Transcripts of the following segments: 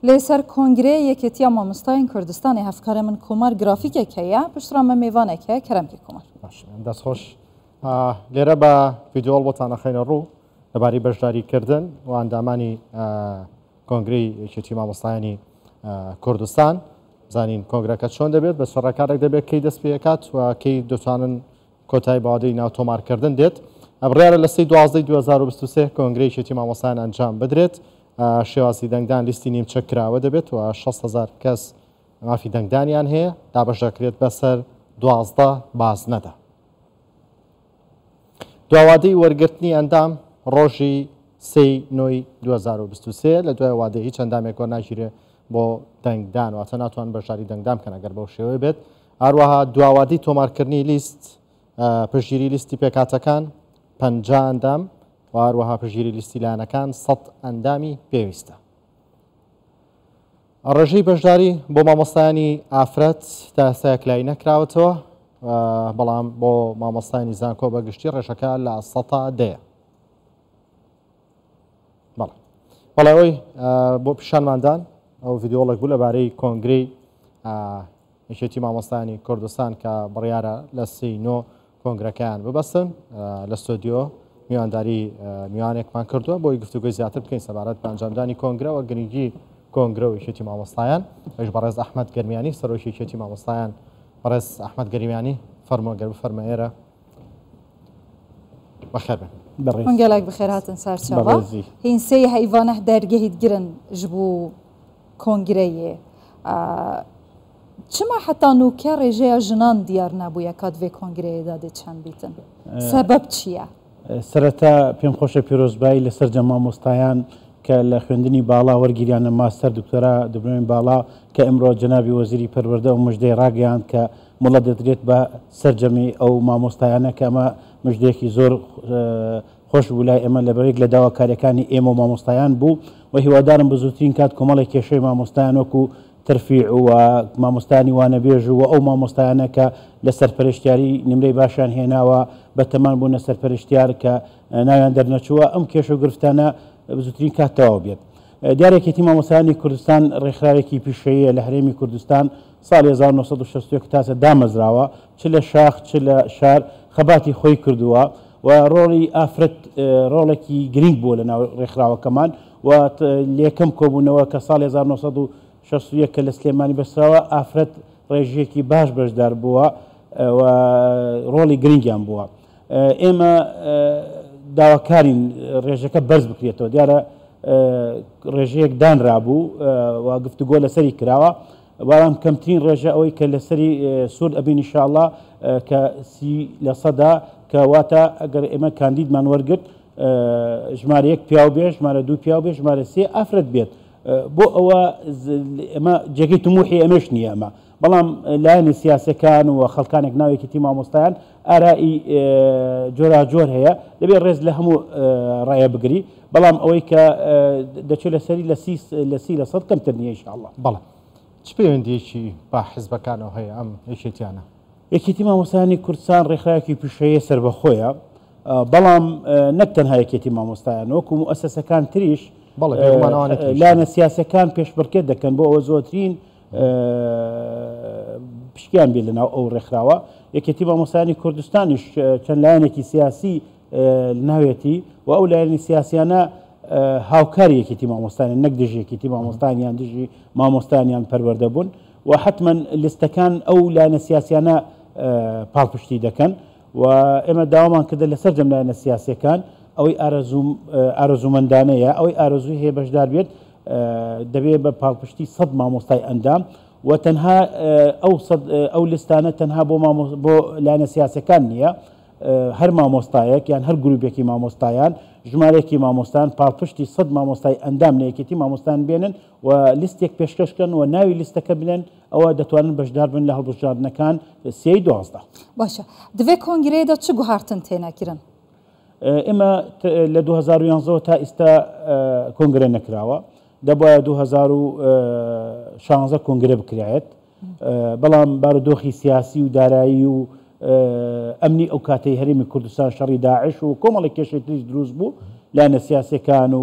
Li ser Kongreyê Yekêtiya Mamostayên Kurdistanê hevkarê min Komar grafîkek heye, piştre me mêvanek heye, kerem kê Komar. Baş dest xweş. لێرە بە ڤیدیۆڵ بۆتان ئەخەینە ڕوو لەبارەی بەشداریکردن و ئەندامانی کۆنگرەی یەکێتی مامۆستایانی کوردستان بزانین کۆنگرەکە چۆن دەبێت بە چ ڕێکارێک دەبێت کەی دەست پێکات و کەی دەتوانن کۆتایی بە وادەی ناو تۆمارکردن دێت. بڕیارە لە سێی دوازدەی 2023 کۆنگرەی یەکێتی مامۆستایان ئەنجام بدرێت. شێوازی دەنگدان لیستی نیمچە کراوە دەبێت و 6 هەزار کەس مافی دەنگدانیان هەیە، دابەش دەکرێت بەسەر 12 بازنەدا. دواوادەی وەرگرتنی ئەندام ڕۆژی سێی نۆی 2023 لە دوای وادەی هیچ ئەندامێک وەرناگیرێ بۆ دەنگدان، واتە ناتوان بەشداری دەنگدان بکەن ئەگەر بەو شێوەیە بێت. هەروەها دواوادەی تۆمارکردنی لیست پشتگیری لیستی پێکهاتەکان 50 ئەندام و هەروەها پشتگیری لیستی لایەنەکان 100 ئەندامی پێویستە. ڕێژەی بەشداری بۆ مامۆستایانی ئافرەت تا ئێستا یەکلایی نەکراوەتەوە، بەڵام بۆ مامۆستایانی زانکۆ بە گشتی ڕێژەکە لە سەتا دەیە. بەڵێ بەڵێ ئەوەی بۆ پیشانماندان ئەو ڤیدیۆڵێک بوو لەبارەی کۆنگرەی یەکێتی مامۆستایانی کوردستان کە بڕیارە لە سی نۆ کۆنگرەکەیان ببەستن. لە ستۆدیۆ میوانداری میوانێکمان کردووە بۆی گفتوگۆی زیاتر بکەین سەبارەت بە ئەنجامدانی کۆنگرە و گرنگی کۆنگرە و یەکێتی مامۆستایان. ئەویش بەڕێز ئەحمەد گەرمیانی سەرۆکی یەکێتی مامۆستایان. بەڕێز ئەحمەد گەرمیانی فەرموو گەر بفەرمە ئێرە. بەخێر بن. من gelek bi xêr hatin ser çava. Hîn sê heyvaneh dergehî digirin ji bo kongreyê. Çima heta nûke rêjeya jinan diyar nebûye ka di vê kongreyê de dê çend bîtin? Sebeb çi ye? سەرەتا پێم خۆشە پیرۆزبایی لە سەرجەم مامۆستایان کە لە خوێندنی باڵا وەرگیریانە ماستەر، دکتۆرا، دبلۆمی باڵا کە ئمڕۆ جەنابی وەزیری پەروەردە و مژدەی ڕاگەیاند کە مۆڵەت دەدرێت بە سەرجەمی ئەو مامۆستایانە کە ئەمە مژدەیەکی زۆر خۆش بوو لای ئێمە لە بەرێک لە داواکاریەکانی ئێمە و مامۆستایان بوو و هیوادارم بە زووترین کات کۆمەڵێک کێشەی مامۆستایان وەکو تەرفیع و مامۆستایانی وانەبێژ و ئەو مامۆستایانە کە لە سەرپەرشتیاری نمرەی باشیان هێناوە بەتەمان بوونە سەرپەرشتیار کە ناویان دەرنەچووە ئەم کێشە و گرفتانە بزووترین کات تەواو بێت. دیارە یەکێتی مامۆستایانی کوردستان ڕێکخراوێکی پیشەییە لە هەرێمی کوردستان ساڵی 1961 تاسە دامەزراوە چ لە شاخ چ لە شار خەباتی خۆی کردووە و ڕۆڵی ئافرەت ڕۆڵێکی گرنگ بووە لە ناو ڕێکخراوەکەمان و لەکەم کۆبوونەوە کە ساڵی 1961 کە لە سلێمانی بەستراوە ئافرەت ڕێژەیەکی باش بەشدار بووە و ڕۆڵی گرنگیان بووە. ئێمە داواکارین ڕێژەکە بەرز بکرێتەوە. دیارە ڕێژەیەک دانرابوو و گفتوگۆ لەسەری کراوە، بەڵام کەمترین ڕێژە ئەوەی کە لەسەری سوور ئەبین ئینشاءڵڵا کە سی لە سەدا کە واتە ئەگەر ئێمە کاندیدمان وەرگرت ژمارە یەک پیاو بێ، ژمارە دوو پیاو بێ، ژمارە سێ ئافرەت بێت. بۆ ئەوە ئێمە جێگەی تموحی ئەمەش نییە ئەمە، بەڵام لایەنی سیاسەکان و خەڵکانێک ناوێکی مامۆستایان ئارایی جۆراجۆر هەیە، دەبێت ڕێز لە هەموو ڕایە بگری، بەڵام ئەوەی کە دەچێت لەسەری لە سی لە سەد کەمتر نییە ئینشاءڵڵا. بەڵێ چ پەیوەندیەکی بە حزبەکانەوە هەیە ئەم یەکێتیانە؟ یەکێتی مامۆستایانی کوردستان ڕێکخراوێکی پیشەیە سەربەخۆیە، بەڵام نەک تەنها یەکێتی مامۆستایان وەکو موئەسەسەکان تریش لایەنە سیاسەکان پێشبڕکێ دەکەن بۆ ئەوە زۆرترین پشکیان بێت لەناو ئەو ڕێکخراوە. یەکێتی مامۆستایانی کوردستانیش چەند لایەنێکی سیاسی ناوێتی و ئەو لایەنی سیاسیانە هاوکاری یەکێتی مامۆستایان نەک دژی یەکێتی مامۆستایان یان دژی مامۆستایان یان پەروەردە بوون و حتمما لیستەکان ئەو لایەنە سیاسیانە پاڵپشتی دەکەن و ئێمە داوامان کردە لە سەرجەم لایەنە سیاسیەکان ئەوەی ئارەزوومەندانەیە ئەوەی ئارەزووی هەیە بەشدار بێت دەبێت بە پاڵپشتی 100 مامۆستای ئەندام و تەنها ئەو لیستانە تەنها بۆ لایەنە سیاسەکان نییە، هەر مامۆستایەک یان هەر گروپێکی مامۆستایان ژمارەیەکی مامۆستان پاڵپشتی 100 مامۆستای ئەندام لە یەکێتی مامۆستان بێنن و لیستێک پێشکەشکەن و ناوی لیستەکە بلێن، ئەوە دەتوانن بەشدار بن لە هەڵبژاردنەکان سێی دوازدە. باشە دوێ کۆنگرەیەدا چ گوهارتن تێنەکردن؟ ئێمە لە 2011 تا ئێستا کۆنگرە نەکراوە، دەبایە 2016 کۆنگرە بکرایەت، بەڵام بارودۆخی سیاسی و دارایی و ئەمنی ئەو کاتەی هەرێمی کوردستان شەڕی داعش و کۆمەڵی کێشەی تریش دروست بوو، لایەنە سیاسیەکان و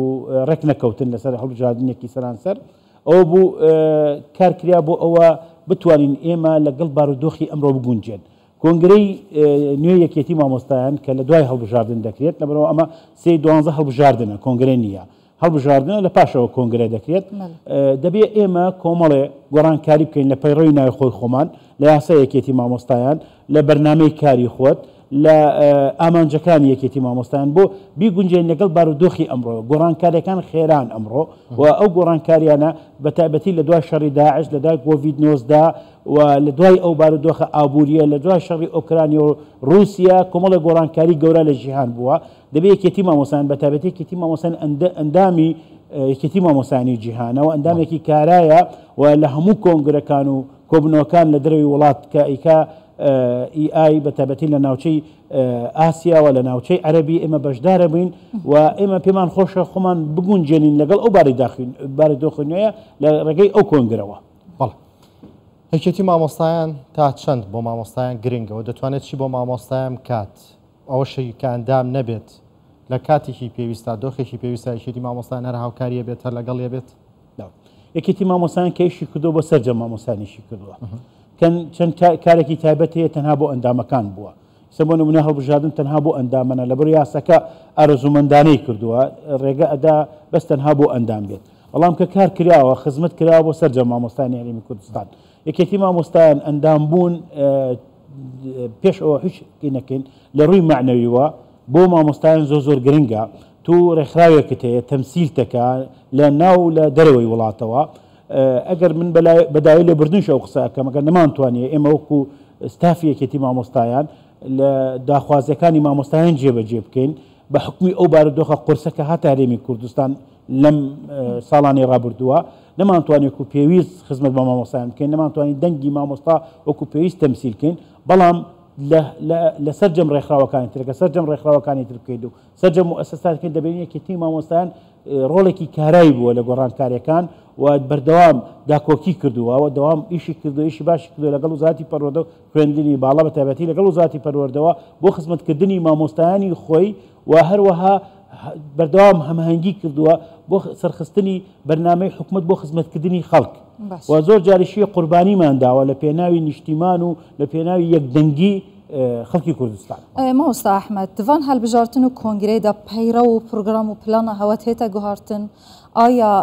ڕێک نەکەوتن لەسەر هەڵبژاردنێکی سەرانسەر. ئەوە بوو کار کرا بۆ ئەوە بتوانین ئێمە لەگەڵ بارودۆخی ئەمڕۆ بگونجێن. کۆنگرەی نوێی یەکێتی مامۆستایان کە لە دوای هەڵبژاردن دەکرێت، لەبەرئەوە ئەمە سێی دوانزە هەڵبژاردنە، کۆنگرە نییە، هەڵبژاردنە لە پاشەوە کۆنگرە دەکرێت، دەبێ ئێمە کۆمەڵێ گۆڕانکاری بکەین لە پەیڕەوی ناوخۆی خۆمان، لە یاسای یەکێتی مامۆستایان، لە بەرنامەی کاری خۆت، لە ئامانجەکانی یەکێتی مامۆستایان بۆ بیگونجێن لەگەڵ بارودۆخی ئەمڕۆ. گۆڕانکاریەکان خێران ئەمڕۆ و ئەو گۆڕانکاریانە بە تایبەتی لە دوای شەڕی داعش، لە دوای کۆڤید 19 و لە دوای ئەو بارودۆخە ئابووریە، لە دوای شەڕی ئۆکرانیا و ڕووسیا کۆمەڵێک گۆڕانکاری گەورە لە جیهان بووە. دەبێ یەکێتی مامۆستایان بە تایبەتی یەکێتی مامۆستایان ئەندامی یەکێتی مامۆستایانی جیهانە و ئەندامێکی کارایە و لە هەموو کۆنگرەکان و کۆبنەوەکان لە دەرەوەی وڵات کە ئیکا ئی ئای بە تایبەتی لە ناوچەی ئاسیا و لە ناوچەی عەرەبی ئێمە بەشدارە بووین و ئێمە پێمان خۆشە خۆمان بگونجێنین لەگەڵ ئەو بارودۆخی نوێیە لە ڕێگەی ئەو کۆنگرەوە. بەڵێ. یەکێتی مامۆستایان تا چەند بۆ مامۆستایان گرنگە و دەتوانێت چی بۆ مامۆستایان بکات؟ ئەوەشی کە ئەندام نەبێت لە کاتێکی پێویستا دۆخێکی پێویستا یەکێتی مامۆستایان هەر هاوکاریە بێت هەر لەگەڵیە بێت؟ یەکێتی مامۆستایان کە ئیشی کردووە بۆ سەرجەم مامۆستایانیشی کردووە کەن چەند کارێکی تایبەت هەیە تەنها بۆ ئەندامەکان بووە سە بۆ نمونە هەڵبژاردن تەنها بۆ ئەندامەنە لەبەر یاسەکە ئارەزوومەندانەی کردووە ڕێگە ئەدا بەس تەنها بۆ ئەندام بێت بەڵام کە کار کراوە خزمەت کراوە بۆ سەرجەم مامۆستایانی هەرێمی کوردستان یەکێتی مامۆستایان ئەندام بوون پێش ئەوە هیچ نەکەین لە ڕووی مەعنەویوە بۆ مامۆستایان زۆر زۆر گرنگە تو ڕێکخراوێکت هەیە تەمسیلتەکە لە ناو لە دەرەوەی وڵاتەوە ئەگەر من بەداوای لێبوردنش ئەو قسە ئەکەم ئەگەر نەمانتوانیە ئێمە وەکو ستافی یەکێتی مامۆستایان لە داخوازیەکانی مامۆستایان جێبەجێ بکەین بە حکومی ئەو بارودۆخە قورسە کە هاتە هەرێمی کوردستان لەم ساڵانی ڕابردووە نەمانتوانی وەکو پێویست خزمەت بە مامۆستایان بکەین نەمانتوانی دەنگی مامۆستا وەکو پێویست تەمسیل بکەین بەڵام لە سەرجەم ڕێکخراوەکانی تر کە سەرجەم ڕێکخراوەکانی تر بکەیت و سەرجەم موئەسەسات بکەین دەبینین یەکێتی مامۆستایان ڕۆڵێکی کارای بووە لە گۆڕانکاریەکان و بەردەوام داکۆکی کردووە و دەوام ئیشی کردو ئیشی باشی کردووە لەگەڵ وزارەتی پەروەردە و خوێندنی باڵا بە تایبەتی لەگەڵ وزارەتی پەروەردەوە بۆ خزمەتکردنی مامۆستایانی خۆی و هەروەها بەردەوام هەماهەنگی کردووە بۆ سەرخستنی بەرنامەی حکومەت بۆ خزمەتکردنی خەڵک و زۆر جاریشی قوربانیمان داوە لە پێناوی نیشتیمان و لە پێناوی یەکدەنگی خەڵکی کوردستان. مامۆستا ئەحمەد، دڤان هەلبژارتن و کۆنگرەیدا پەیڕەو و پرۆگرام و پلانا هەوە تێتە گوهارتن، ئایا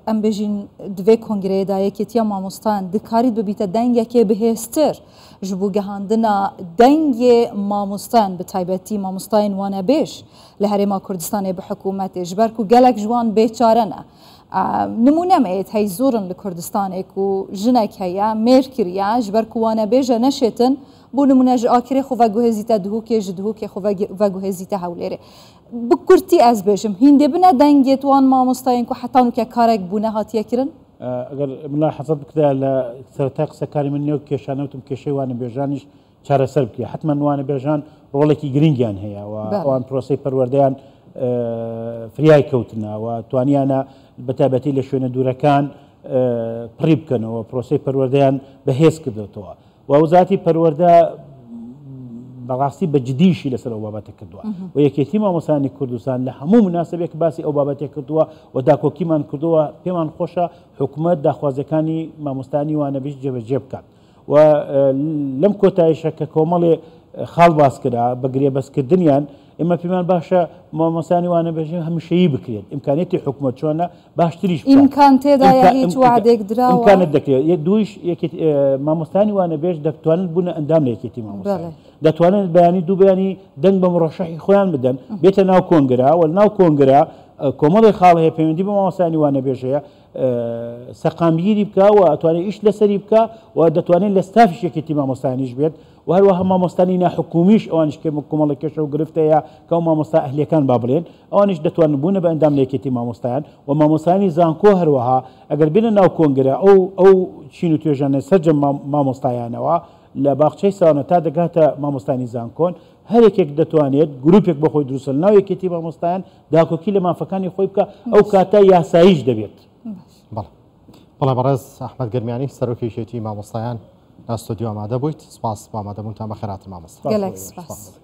ئەم بێژین دڤێ کۆنگرەیەدا یەکێتیا مامۆستایان دکاریت ببیتە دەنگەکێ بهێزتر ژ بۆ گەهاندنا دەنگێ مامۆستایان بتایبەتی مامۆستایên وانەبێژ لە هەرێما کوردستانێ بە حکوومەتێ ژ بەر کو گەلەک ژ وان بێچارە نە. نموونەم ئێت هەی زۆرن لە کوردستانێک و ژنێک هەیە مێر کریە ژ بەر کو وانەبێژە نەشێتن بۆ نموونە ژ ئاکرێ خو ڤەگوهێزیتە دهوکێ ژ دهوکێ خو ڤەگوهێزیتە هەولێرێ. بە کورتی ئەز بێژم هیندێ بنە دەنگێت وان مامۆستایên کو حەتا نوکە کارێک بوونە هاتیە کرن؟ ئەگەر ملاحەزەت بکرایە لە سەرەتای قسەکانی من نێو کێشانە وتم کێشەی وانەبێژانیش چارەسەر بکرێت حتمما وانەبێژان ڕۆڵێکی گرنگیان هەیە و ئەوان پرۆسەی پەروەردەیان فریای کەوتنە و توانیانە بە تایبەتی لە شوێنە دوورەکان پڕی بکەنەوە پرۆسەی پەروەردەیان بەهێز کردێتەوە و وەزارەتی پەروەردە بەڕاستی بە جدیشی لەسەر ئەو بابەتە کردووە و یەکێتی مامۆستایانی کوردستان لە هەموو مناسبێک باسی ئەو بابەتێک کردووە و داکۆکیمان کردووە پێمان خۆشە حکومەت داخوازیەکانی مامۆستانی وانەبیش جێبەجێ بکات و لەم کۆتاییشە کە کۆمەڵێ خاڵ باس کرا بە گرێبەستکردنیان ئێمە پێمان باشە مامۆستایانی وانەبێژی هەمیشەیی بکرێت ئیمکانیەتی حکومەت چۆنە باشتریش بکات. ئیمکان تێدایە هیچ وەعدێک دراوە؟ ئیمکانت دەکرێت یە دوویش یەکێتی مامۆستایانی وانەبێژ دەتوانن بوونە ئەندام لە یەکێتی مامۆستایان دەتوانن بەیانی دوو بەیانی دەنگ بە مڕەشەحی خۆیان بدەن بێتە ناو کۆنگرە و ناو کۆنگرە کۆمەڵی خاڵ هەیە پەیوەندی بە مامۆستایانی وانەبێژ هەیە سەقامگیری بکا و ئەتوانێت ئیش لەسەری بکا و دەتوانێت لە ستافیش یەکێتی مامۆستایانیش بێت و هەروەها مامۆستانی ناحکومیش ئەوانیش کە کۆمەڵە کێشە و گرفت هەیە کە ئەو مامۆستا ئەهلیەکان با بڵێن ئەوانیش دەتوانن بوونە بە ئەندام لە یەکێتی مامۆستایان و مامۆستایانی زانکۆ هەروەها ئەگەر بێنە ناو کۆنگرە ئەو ئەو چین و توێژانە سەرجەم مامۆستایانەوە لە باخچەی ساوانە تا دەگاتە مامۆستانی زانکۆن هەر یەکێک دەتوانێت گروپێک بۆ خۆی دروستە لە ناو یەکێتی مامۆستایان داکۆکی لە مافەکانی خۆی بکە ئەو کاتە یاساییش دەبێت. بەڵێ بەڵێ بەڕێز ئەحمەد گەرمیانی سەرۆکی یەکێتی مامۆستایان لە ستۆدیۆ ئامادە بوویت سپاس بۆ ئامادەبوونتان بەخێرهاتن مامۆستا. گەلەک سپاس.